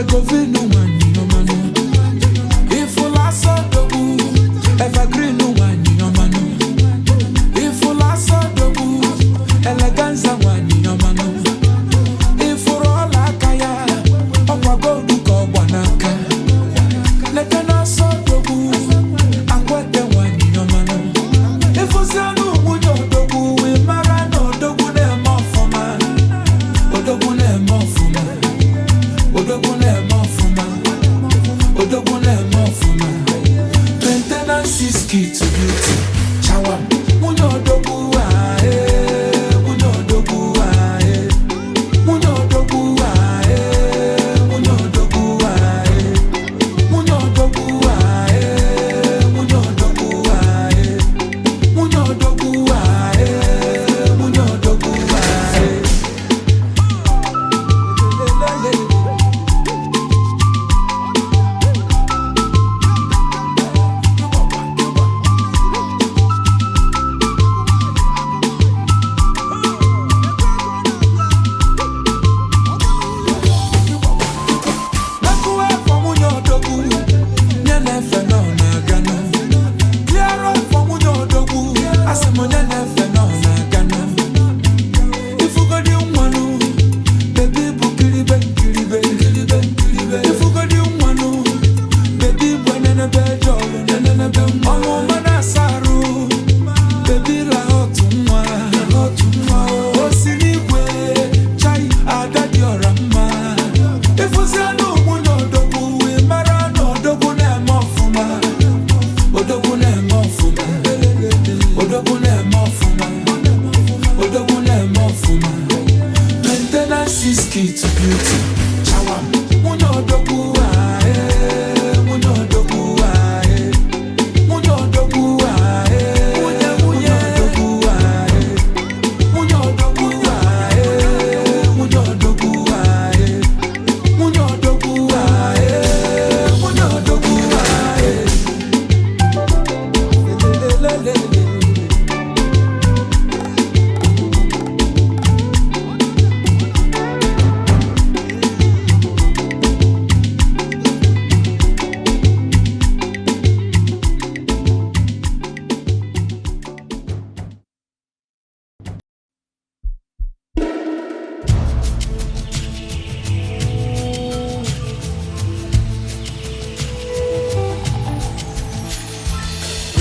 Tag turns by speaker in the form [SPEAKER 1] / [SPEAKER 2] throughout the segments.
[SPEAKER 1] Egovinu nwanyị ọmanụ. Ifụla asọdogbu, evergreen nwanyị ọmanụ. Ifụla asọdogbu, eleganza nwanyị ọmanụ. Ifụrụ ọla aka ya, ọkwa goldu ka ọgba n'aka. Leke n'asọdogbu, akwete nwanyị ọmanụ. Ịfụzianụ nwunye odogwu, ị mara na odogwu na-eme ọfụma. Odogwu na-eme ọfụma. Odogwu na-eme ọfụma. Odogwu na-eme ọfụma. Maintenance is key to beauty. Chawa. Nwunye odogwu ah, eh. Nwunye odogwu ah, eh. Nwunye odogwu ah, eh. Nwunye odogwu ah, eh. Nwunye odogwu ah, eh. Nwunye odogwu ah, eh. Nwunye odogwu ah, eh. Nwunye odogwu ah, eh. Lelelele. Mekuwe for nwunye odogwu, nye na-efe nọ na-aganụ. Clear up for nwunye odogwu, asị m nye na-efe nọ na-aganụ. Ifugodi nwanụ, bebi bụ kiribe nkiribe nkiribe nkiribe. Ifugodi nwanụ, bebi bụ enenebe jọlụ nenenebe nwa. Ọmụma na-asa arụ, bebi la otu nwa otu nwa. O si n'igwe, chai ada dị ọra mma. Ịfụzianụ nwunye odogwu, ị mara na odogwu na-eme ọfụma. Odogwu na-eme ọfụma. Odogwu na-eme ọfụma. Odogwu na-eme ọfụma. Maintenance is key to beauty. Chawa m. Nwunye odogwu ah, eh. Nwunye odogwu ah, eh. Nwunye odogwu ah, eh. Nwunye nwunye odogwu ah, eh. Nwunye odogwu ah, eh. Nwunye odogwu ah, eh. Nwunye odogwu ah, eh. Nwunye odogwu ah, eh. Lelelelele.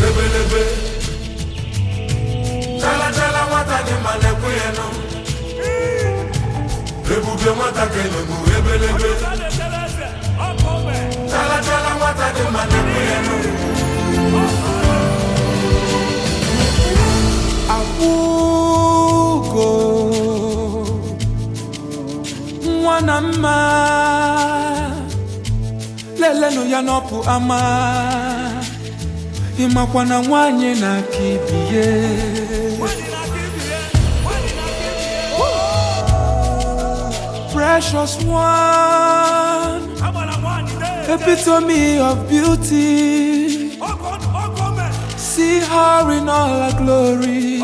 [SPEAKER 2] Lebelebe. Chala chala nwata dị mma na-ekwe ya nụ. Ebube nwata ka enegbu ebelebe. Chala chala nwata dị mma na-ekwe ya nụ.
[SPEAKER 1] Akwụgo nwa na mma lelenụ ya n'ọpụ ama ịmakwa na nwanyị na-aka ibiye. Precious one, epitome of beauty. See her in all her glory.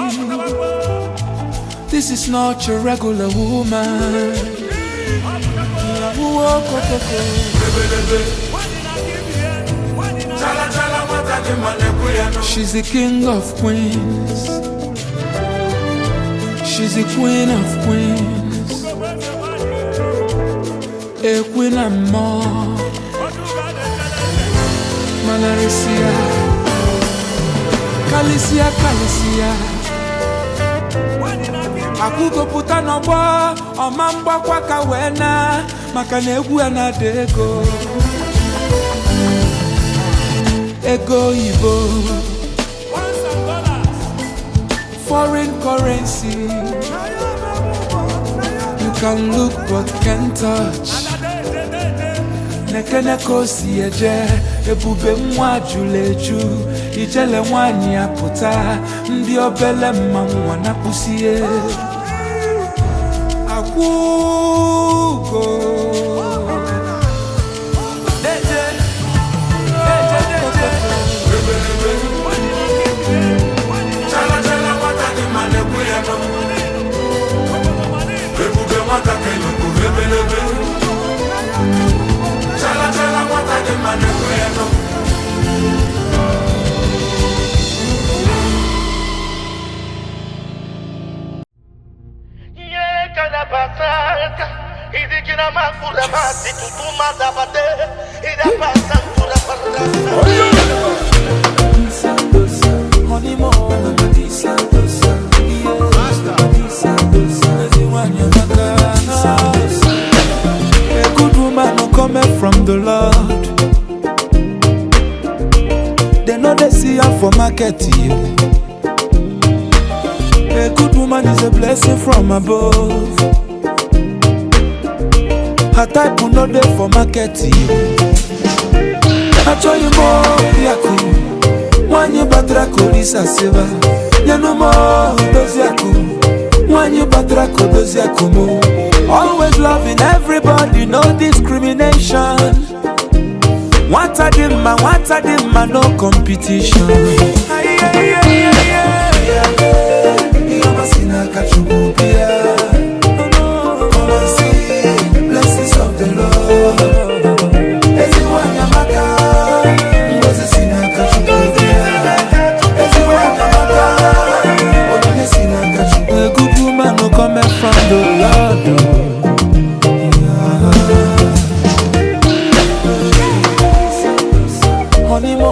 [SPEAKER 1] This is not your regular woman.
[SPEAKER 2] Ebelebe. Chala chala nwata dị mma na-ekwe ya nụ.
[SPEAKER 1] She's the king of queens. She's the queen of queens. A queen and more. Manarisia. Kalisia, Kalisia. Akụgopụta n'ọgbọ ọma mgbakwa ka wee na maka na egwu ya na-ada ego ego oyibo, foreign currency. You can look but can't touch. Nekene ka o si eje, ebube nwa jụrụ eju, ijele nwaanyị apụta, ndị obele mmanwụ anapụsie. Akwụgo.
[SPEAKER 2] Deje. Deje deje. Ebelebe. Chala chala nwata dị mma na-ekwe ya nụ. Ebube nwata ka enegbu ebelebe.
[SPEAKER 1] A good woman no coming from the Lord. They know they see her for market. Yeah. A good woman is a blessing from above. Her type will not there for market. Achọghị m obi akụ, nwanyị batara ka Olisa siba. Nyenụ m dozi akụ, nwanyị batara ka odozi akụ m. Always loving everybody, no discrimination. Nwata dị mma, nwata dị mma, no competition. Aye, aye, aye, aye, aye. Ihe ọma si n'aka Chukwu bịa. Come and see blessings of the Lord. Ezi nwanyị amaka, ngọzi si n'aka Chukwu bịa. Ezi nwanyị amaka, onyinye si n'aka Chukwu. A good woman no coming from the Lord. Yeah. Honey, mo,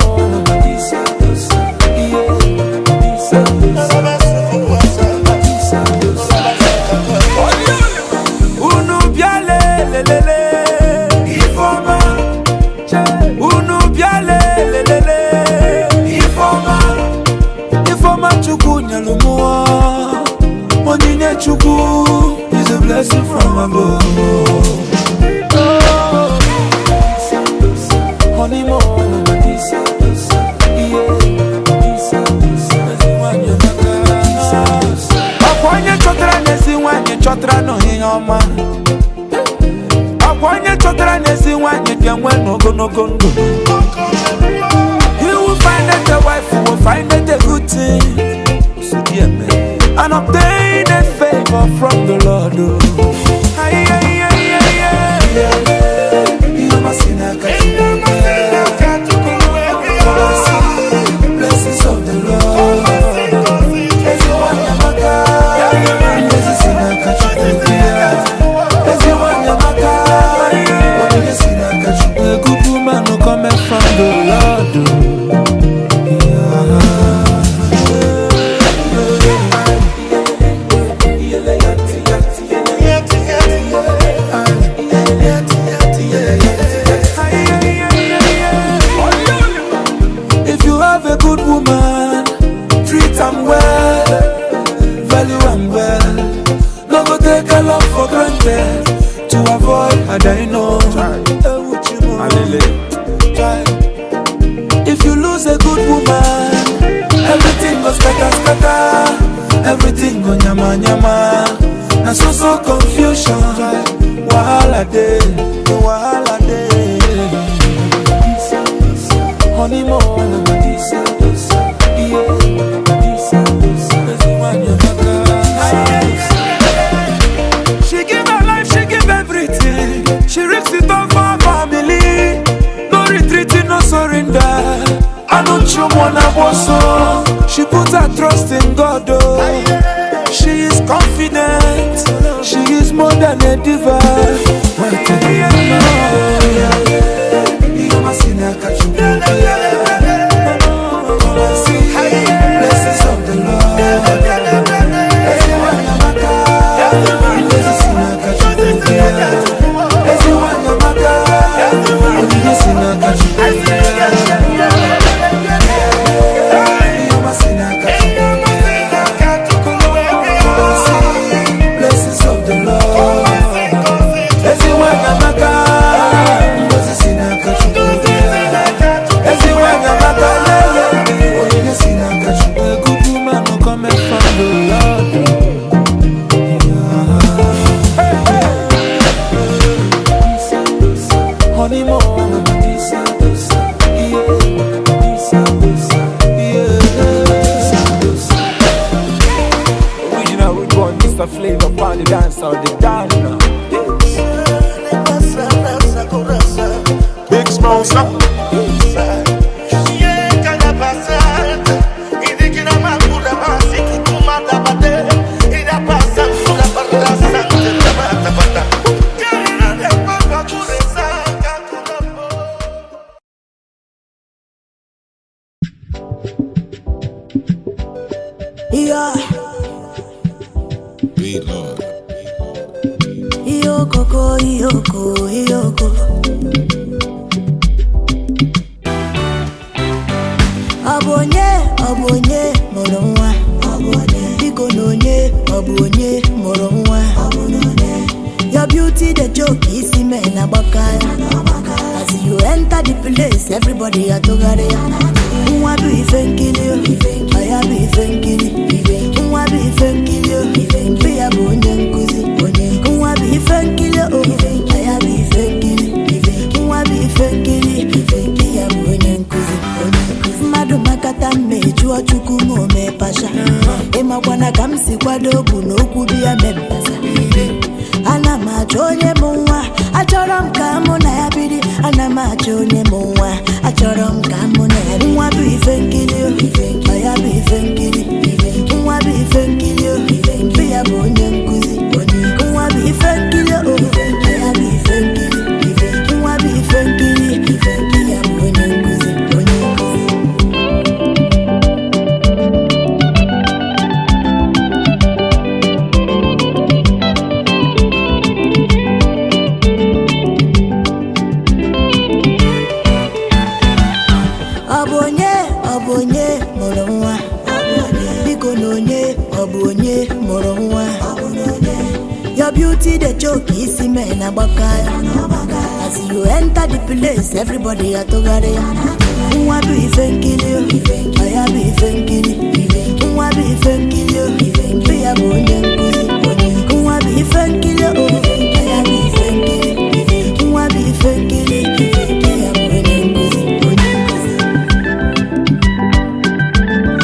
[SPEAKER 1] Unu bịa lelelele, Ifeọma. Unu bịa lelelele, Ifeọma. Ifeọma Chukwu nyelu mụọ. Onyinye Chukwu is a blessing from above. Oh. Honey, mo, ọkwa onye chọtara n'ezi nwanyị chọtara n'ohihe ọma. Ọkwa onye chọtara n'ezi nwanyị ga-enwe n'ogologo ndụ. He will find a wife will find a good thing and obtain a favor from the Lord. Oh. Aye, aye, aye, aye, aye. Ihe ọma si n'aka Chukwu. Blessings of the Lord. Ezi nwanyị amaka, ngọzi si n'aka Chukwu bịa. Ezi nwanyị amaka, onyinye si n'aka Chukwu. A good woman no coming from the Lord. If you have a good woman, treat am well, value am well. No go take her love for granted to avoid adaino. If you lose a good woman, everything go scatter scatter, everything go nyama nyama. Na so so confusion, wahala dey, wahala dey. Honey mo, She give her life, she give everything. She risks it all for her family. No retreating, no surrender. I don't you wanna so. She put her trust in God, oh. She is confident. She is more than a diva. Blessings of the Lord. Ezi nwanyị amaka, onyinye si n'aka Chukwu. Ihe ọma si n'aka Chukwu. Blessings of the Lord. Ezi nwanyị amaka, ngọzi si n'aka Chukwu. Ezi nwanyị amaka, onyinye si n'aka Chukwu. A good woman no coming from the Lord. Honey, mo,
[SPEAKER 3] Original root boy, Mr. Flavor, pound the dance on the down now.
[SPEAKER 2] Big Smosa.
[SPEAKER 4] Yeah.
[SPEAKER 5] Beat Lord.
[SPEAKER 4] Iyoko, iyoko, iyoko. Ọ bụ onye, ọ bụ onye mụrụ nwa. Biko na onye, ọ bụ onye mụrụ nwa. Your beauty the joke isi men agbaka ya. As you enter the place, everybody atụgharị ya. Nwa bụ ife nkiri o, ọ ya bụ ife nkiri. Nwa bụ ife nkiri o, mpe ya bụ onye nkuzi. Nwa bụ ife nkiri o, ọ ya bụ ife nkiri. Nwa bụ ife nkiri, mpe ya bụ onye nkuzi. Mmadụ makata mma ejụọ Chukwu ma o mee pasha. Ịmakwana ka m si kwado bụ na okwu bi ya mee mpasa. Ana m achọ onye bụ nwa, achọrọ m ka mụ na ya biri. Ana m achọ onye bụ nwa, achọrọ m ka mụ na ya biri. Nwa bụ ife nkiri o, ọ ya bụ ife nkiri. Nwa bụ ife nkiri o, mpe ya bụ onye nkuzi. Nwa bụ ife nkiri o, ọ ya bụ ife nkiri. Nwa bụ ife nkiri, mpe ya bụ onye nkuzi. Onye nkuzi. Ọ bụ onye, ọ bụ onye mụrụ nwa. Biko na onye, ọ bụ onye mụrụ nwa. Your beauty the joke isi men agbaka ya. As you enter the place, everybody atụgharị ya. Nwa bụ ife nkiri o, ọ ya bụ ife nkiri. Nwa bụ ife nkiri o, mpe ya bụ onye nkuzi. Nwa bụ ife nkiri o, ọ ya bụ ife nkiri. Nwa bụ ife nkiri, mpe ya bụ onye nkuzi. Onye nkuzi.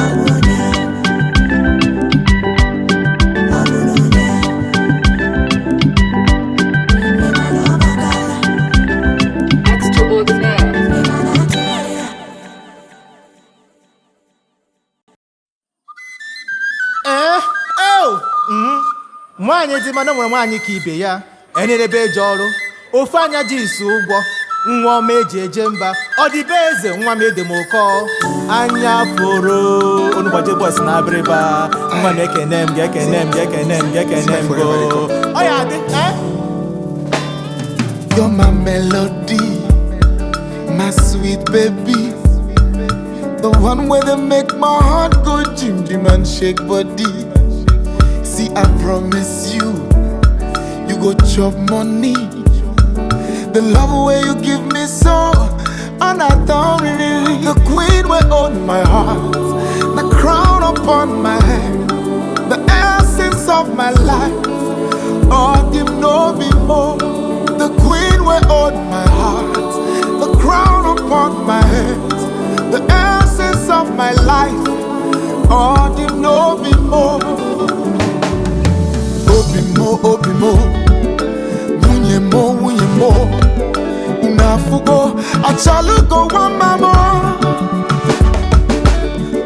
[SPEAKER 4] Ọ bụ onye. Ọ bụ na onye. Ị ma na ọ gbakala.
[SPEAKER 6] Extraordinaire.
[SPEAKER 4] Ị ma na atụgharị ya.
[SPEAKER 7] Ee, eo, nwaanyị dị mana nwere nwaanyị ka ibe ya enyerebe eje ọrụ ofe anya ji nso ụgwọ nwa ọma eji eje mba ọ dị be eze nwa m ede m ụkọ anya foro onugbaje bọs na abịrịba nwa m ekene m ga-ekene m ga-ekene m ga-ekene m go ọ ya dị eh?
[SPEAKER 1] You're my melody, my sweet baby. The one where they make my heart go jim jim and shake body. See, I promise you, you go chop money. The love where you give me so, and I don't really. The queen will own my heart, the crown upon my head, the essence of my life. Oh, give no be more. The queen will own my heart, the crown upon my head, the essence of my life. Oh, give no be more. Obi mo, obi mo, nwunye mo, nwunye mo. Unafugo, achalugo, one mamo.